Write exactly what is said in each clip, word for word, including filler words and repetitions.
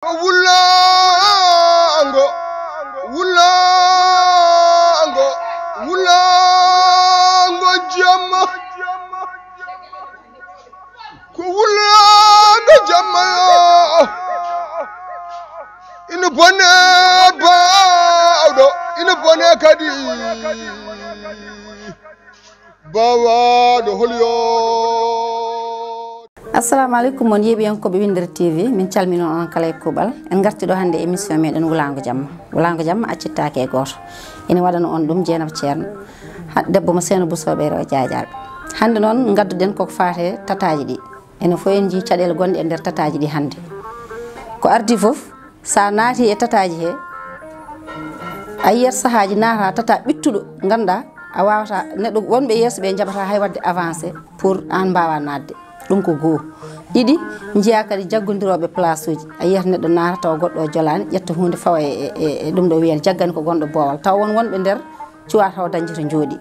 Wullaango, wullaango, wullaango jamma. Ko wullaango jamma yo. Ina bone baawɗo, ina bone kadi baawaaɗo hol yo. Assalamu aleykum, on yeeɓiyankooɓe Winndere T V, min calmini on kala e kuuɓal. En ngarti ɗo hannde e émission meɗen Wulaango Jamma. Wulaango Jamma accittaake e gooto. Ene waɗana on ɗum Jeenaba Ceerno, ha-, debbo mo Seeno Busooɓe e Rewo Jaajaaɓe. Hannde noon ngadduɗen koko faati e tataaji ɗi. Enen fof en njii caɗeele gonɗe e nder tataaji ɗi hannde. Ko ardi fof, so a naati e tataaji he, a yiyat sahaaji naata tata ɓittuɗo, ngannduɗaa a waawata, neɗɗo wonɓe yeeso ɓe njaɓata hay waɗde avancé pour aan mbaawa naatde. Ɗum ko goo. Ɗiɗi, njiyaa kadi jaggondirooɓe place uji. A yiyat neɗɗo naata tawa goɗɗo o jolaani, ƴetta huunde fawa e, e, e, e ɗum ɗo wiyen jaggani ko gonɗo boowal. Tawa won wonɓe nder cuwaa taw dañde to njooɗi.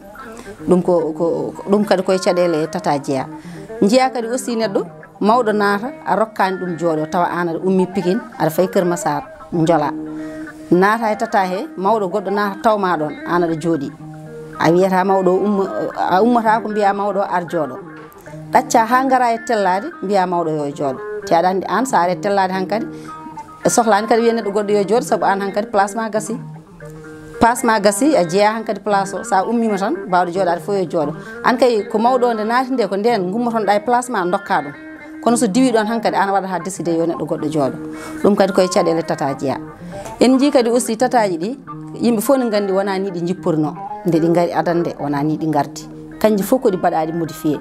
Ɗum ko, ko, ɗum kadi koye caɗeele tata jeyaa. Njiyaa kadi aussi neɗɗo mawɗo naata, a rokkaani ɗum jooɗo, tawa aan aɗa ummi Pikin, aɗa fayi Kër Massar, njola. Naata e tata he, mawɗo goɗɗo naata tawma ɗoon, aan aɗa jooɗi. A wiyata mawɗo o umma, a ummata ko mbiya mawɗo o ar jooɗo. Ɗacca haa ngara e tellaade, mbiya mawɗo yo jooɗo. Te aɗa anndi aan so a ari e tellaade hankadi, e sohlaani kadi wiya neɗɗo goɗɗo yo jooɗo, sabu aan hankadi place ma gasi. Place ma gasi, a jeyaa hankadi place o. So a ummiima tan, baawɗo jooɗaade fof yo jooɗo. Aan kay ko mawɗo o nde naati nde, ko ndeen ngummotonɗaa e place ma, ndokkaa ɗum. Kono so diwii ɗoon hankadi, aan waɗata décidé yo neɗɗo goɗɗo jooɗo. Ɗum kadi koye caɗeele tata jeyaa. En njii kadi aussi tataaji ɗi, yimɓe fof ne nganndi wonaa nii ɗi njipporinoo. Nde ɗi ngari adannde, wonaa nii ɗi ngardi. Kanji fof ko ɗi mbaɗaaɗi modifié.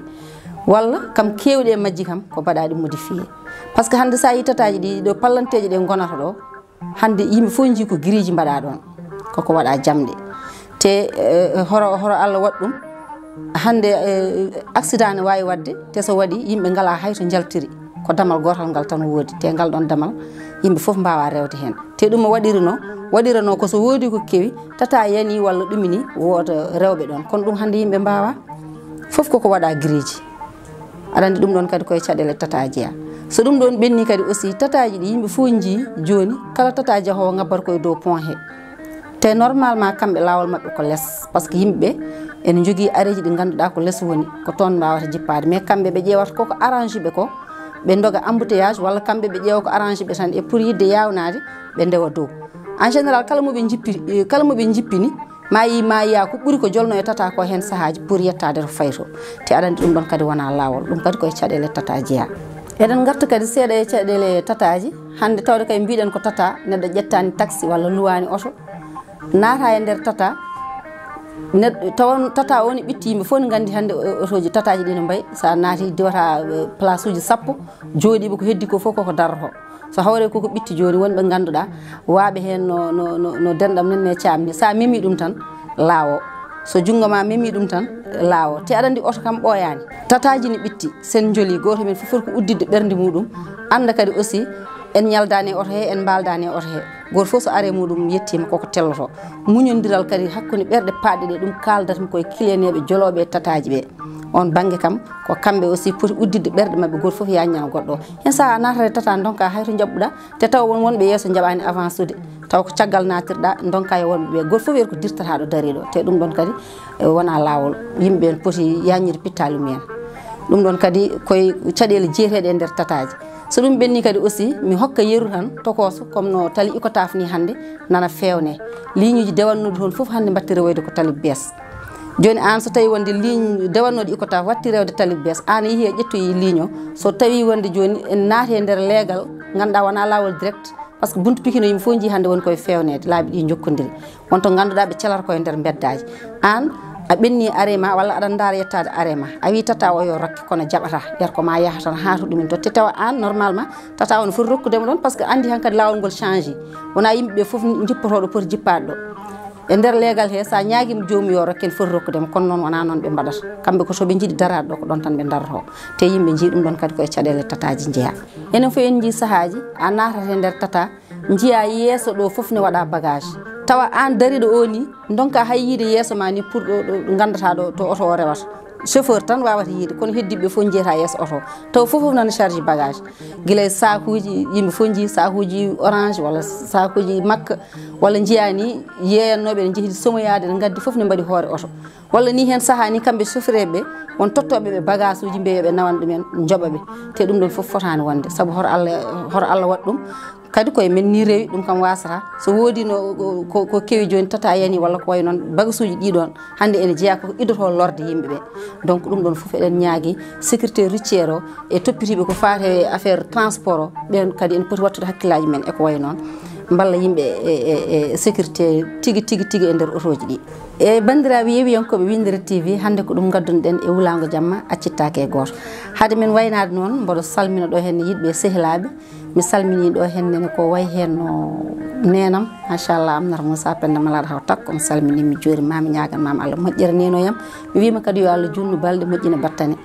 Walla kam keewɗi e majji kam ko mbaɗaaɗi modifié. Par ce que hannde so a yii tataaji ɗi, ɗo pallanteeji ɗi ngonata ɗo, hannde yimɓe fof njii ko giriiji mbaɗaa ɗoon. Koko waɗa jamɗe. Te, eh, horo, horo Allah waɗ ɗum. Hannde, eh, accident ne waawi waɗde, te so waɗi, yimɓe ngalaa hay to njaltiri. Ko damal gootal ngal tan woodi, te ngal ɗoon damal, yimɓe fof mbaawaa rewde heen. Te ɗum o waɗirino, waɗirano ko so woodi ko kewi, tata yani walla ɗumini, wooda rewɓe ɗoon. Kono ɗum hannde yimɓe mbaawaa. Fof koko waɗa giriiji. Aɗa anndi ɗum ɗoon kadi koye caɗeele tata jeyaa. So ɗum ɗoon ɓenni kadi aussi, tataaji ɗi yimɓe fof njii jooni, kala tata jahoowo ngabbat ko e dow pont he. Te normalement kamɓe laawol maɓɓe ko les, par ce que yimɓe ɓe ene njogii areeji ɗi ngannduɗaa ko les woni, ko toon mbaawata jippaade. Mais kamɓe ɓe ƴeewata koko arrange ɓe ko, ɓe ndoga embouteillage, walla kamɓe ɓe ƴeewa ko arrange ɓe tan, e pour yiɗde yaawnaade, ɓe ndewa dow. En général, kala mo ɓe njippi, eh, kala mo ɓe njippini, ma yi, ma yiya ko ɓuri ko jolno e tata ko heen sahaaji pour yettaade to fayi to. Te aɗa anndi ɗum ɗoon kadi wonaa laawol, ɗum kadi koye caɗeele tata jeyaa. Eɗen ngarta kadi seeɗa e caɗeele tataaji. Hannde tawde kay mbiɗen ko tata, neɗɗo ƴettaani taxi walla luwaani oto, naata e nder tata. Neɗɗo, tawa tata o ne ɓitti, yimɓe fof ne nganndi hannde o-, otooji tataaji ɗi no mbayi. So a naati diwata, eh, place uji sappo, jooɗiiɓe ko heddi ko fof koko darotoo. So hawre koko ɓitti jooni, wonɓe ngannduɗaa, waaɓe heen no, no, no, no denɗam nen ne caamni. So a memi ɗum tan, laawo. So junngo ma memi ɗum tan, laawo. Te aɗa anndi oto kam ɓooyaani. Tataaji ne ɓitti, sen njoli, gooto men fof foti ko udditde ɓernde muɗum, annda kadi aussi, en ñaldaani e oto he, en mbaaldaani e oto he. Gooto fof so are muɗum yettiima koko telloto. Muñondiral kadi hakkunde ɓerɗe paɗɗe ɗe, ɗum kaaldatmi koye kiliyaneeɓe jolooɓe e tataaji ɓe. Oon bannge kam, ko kamɓe aussi poti udditde ɓerɗe maɓɓe, gooto fof yaññana goɗɗo o. Heen sahaa a naatata e tata ndonka hay to njaɓɓuɗaa, te tawa won wonɓe yeeso njaɓaani avancude. Tawa ko caggal naatirɗaa, ndonka e wonɓe ɓe. Gooto fof wiyata ko dirtataaɗo dariiɗo. Te ɗum ɗoon kadi, e, wonaa laawol. Yimɓe ɓeen poti yaññude pittaali mumen. Ɗum ɗoon kadi koye caɗeele jeeteeɗe e nder tataaji. So ɗum ɓenni kadi aussi, mi hokka yeru tan tokooso, comme no tali Icotaf ni hannde, nana feewne. Ligne uji dewannooɗi toon fof hannde mbaɗti rewoyde ko tali bees. Jooni aan so tawii wonde ligne dewannooɗo Icotaf watti rewde tali bees, aan a yehii a ƴettoyi ligne o. So tawii wonde jooni en naati e nder leegal, ngannduɗaa wonaa laawol direct, par ce que buntu Pikine o yimɓe fof njii hannde woni koye feewneede, laabi ɗi njokkondiri. Won to ngannduɗaa ɓe celata koye nder mbeddaaji. Aan a ɓenni arrêt ma walla aɗa ndaara yettaade arrêt ma. A wii tata o yo rokke kono jaɓataa. Ɓeer ko ma yaha tan haa to ɗumen to. Te tawa aan normalement tata o no foti rokkude mo ɗoon par ce que anndi hankadi laawol ngol change. Wonaa yimɓe ɓe fof njippotoo ɗo poti jippaade ɗo. E nder leegal he, so a ñaagiima joomum yo rokke, ene foti rokkude mo, kono noon wonaa noon ɓe mbaɗata. Kamɓe ko so ɓe njiɗi daraade ɗo, ko ɗoon tan ɓe darotoo. Te yimɓe njii ɗum ɗoon kadi koye caɗeele tataaji njeyaa. Enen fof en njii sahaaji, a naatat e nder tata, njiyaa yeeso ɗo fof ne waɗa bagage. Tawa aan dariiɗo o ni, ndonka hay yiide yeeso ma ni pour ɗo, ɗo, ɗo nganndataa ɗo to oto o rewata. Chauffeur tan wawata yiide, kono heddiɓe fof jeeyata yeeso oto. Taw fof fof nana charge bagage. Gila e sakuji, yimɓe fof jii sakuji orange walla sakuji makka, walla jiyaa ni yeeyannoɓe ne jehi somoyade, ne gaddi fof ne mbaɗi hoore oto. Walla ni hen saaha ni kamɓe chauffeur ɓe, won tottoɓe ɓe bagage uji, mbiya ɓe nawan ɗumen, joɓa ɓe. Te ɗum ɗon fof fotani wonde, sabu hoto Allah, hoto Allah waɗ ɗum. Kadi koye men ni rewi, ɗum kam wasata. So woodi no ko, ko kewi joni, tata yani walla ko wayi noon, bagasuji ɗi ɗon hande ene jeeya ko iddoto lorde yimɓe ɓe. Donc ɗum ɗon fof eɗen ñaagi sécurité routière o e toppitiɓe ko faati e affaire transport o, ɓen kadi ene poti wattude hakkillaji men e ko wayi noon, mballa yimɓe e, e, e sécurité tigi, tigi, tigi e nder otoji ɗi. E bandiraɓe yewiyankoɓe Windere T V, hande ko ɗum gaddunoɗen e wulango jamma, accittaake e goto. Haade men waynade noon, mboɗo salmina ɗo henne yiɗɓe e sehilaɓe. Mi salmini ɗo henne ne ko way hen no nenam, machallah, Amnata Moussa Penda Malade Haw Takko. Mi salmini, mi juurima, mi ñaganmama Allah moƴƴere nenoyam. Mi wima kadi yo Allah junnu balɗe, moƴƴina battane.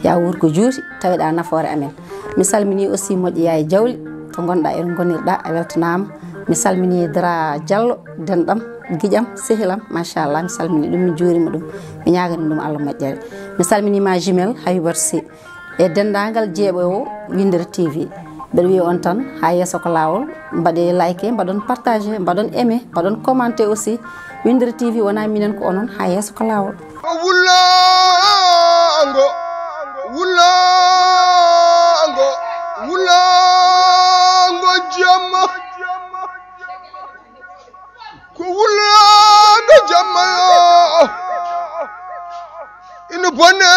Ya wuur ko juuti, taweɗa nafoore amen. Mi salmini aussi moƴƴo yaye Jawli, to gonɗa e gonirɗa, a weltanama. Mi salmini Dra Diallo, denɗam, giƴam, sehilam, machallah, mi salmini ɗum, mi juurima ɗum, mi ñagani ɗum Allah moƴƴere. Mi salminima jumelle Habibatou Sy e dendagal jeeɓowo Windere T V. Mbeɗa wiya on tan, ha yeeso ko lawol, mbaɗe like, mbaɗon partage, mbaɗon aimé, mbaɗon commenté aussi. Windere T V wona minen, ko onon, ha yeeso ko lawol. Wulango, wulango, wulango jamma. Ko wulango jamma yo. Ina bone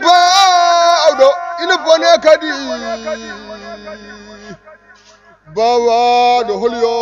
bawɗo, ina bone kadi bawaɗo holyo.